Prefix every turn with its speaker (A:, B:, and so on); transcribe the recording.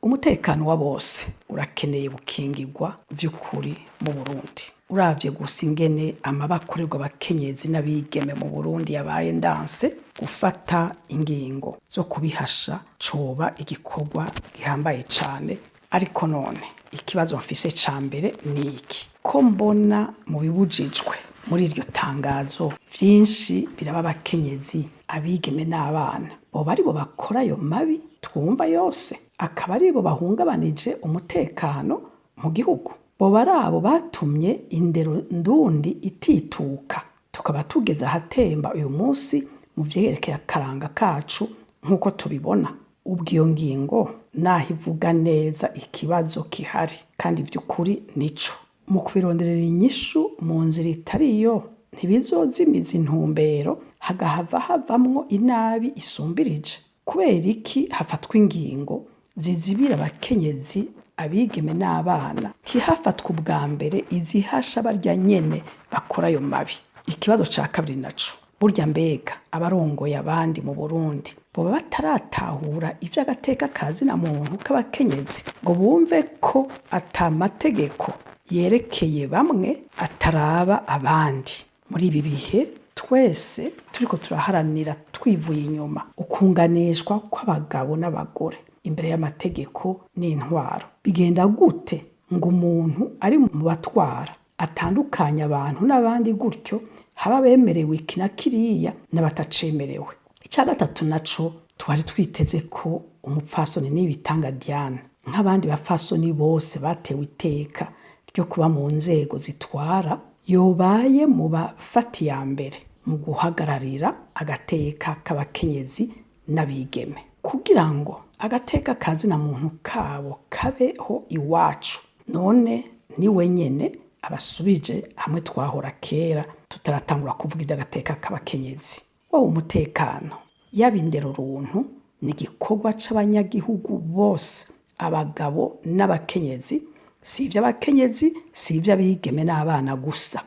A: Umutekano wa bose urakeneye gukingirwa vy'ukuri mu Burundi. Uravye gusa ingene amabi akorerwa abakenyezi n'abigeme mu Burundi yabaye ndanse, gufata ingingo zo kubihasha coba igikorwa gihambaye cane. Ariko none ikibazo mfise ca mbere ni iki: ko mbona mu bibujijwe muri iryo tangazo vyinshi biraba abakenyezi, abigeme n'abana, boba aribo bakora ayo mabi twumva yose, akaba aribo bahungabanije umutekano mu gihugu, boba ari abo batumye indero ndundi itituka, tukaba tugeze ahatemba uyu munsi mu vyerekeye akaranga kacu nk'uko tubibona? Ubwo iyo ngingo naho ivuga neza ikibazo kihari kandi vy'ukuri nico, mu kubironderera inyishu mu nzira itariyo ntibizozimiza intumbero, hagahava havamwo inabi isumbirije? Kubera iki hafatwa ingingo zizibira abakenyezi, abigeme n'abana, ntihafatwe ubwa mbere izihasha barya nyene bakora ayo mabi? Ikibazo ca kabiri naco: burya mbega abarongoye abandi mu Burundi boba bataratahura ivy'agateka ka zina muntu k'abakenyezi, ngo bumve ko ata mategeko yerekeye bamwe ataraba abandi? Muri ibi bihe twese turiko turaharanira twivuye inyuma ukunganishwa kw'abagabo n'abagore imbere y'amategeko n'intwaro, bigenda gute ngo umuntu ari mu batwara atandukanye abantu n'abandi gutyo, haba bemerewe iki na kiriya n'abatacemerewe? Icya gatatu naco, twari twiteze ko umupfasoni Nibitanga Diane, nk'abandi bapfasoni bose batewe iteka ryo kuba mu nzego zitwara, yobaye mu bafata iya mbere mu guhagararira agateka k'abakenyezi n'abigeme, kugira ngo agateka ka zina muntu kabo kabeho iwacu. None ni wenyene abasubije hamwe twahora kera tutaratangura kuvuga iby'agateka k'abakenyezi. Wowe umutekano, yaba indero runtu, ni igikorwa c'abanyagihugu bose, abagabo n'abakenyezi. Si ivy'abakenyezi, si ivy'abigeme n'abana gusa.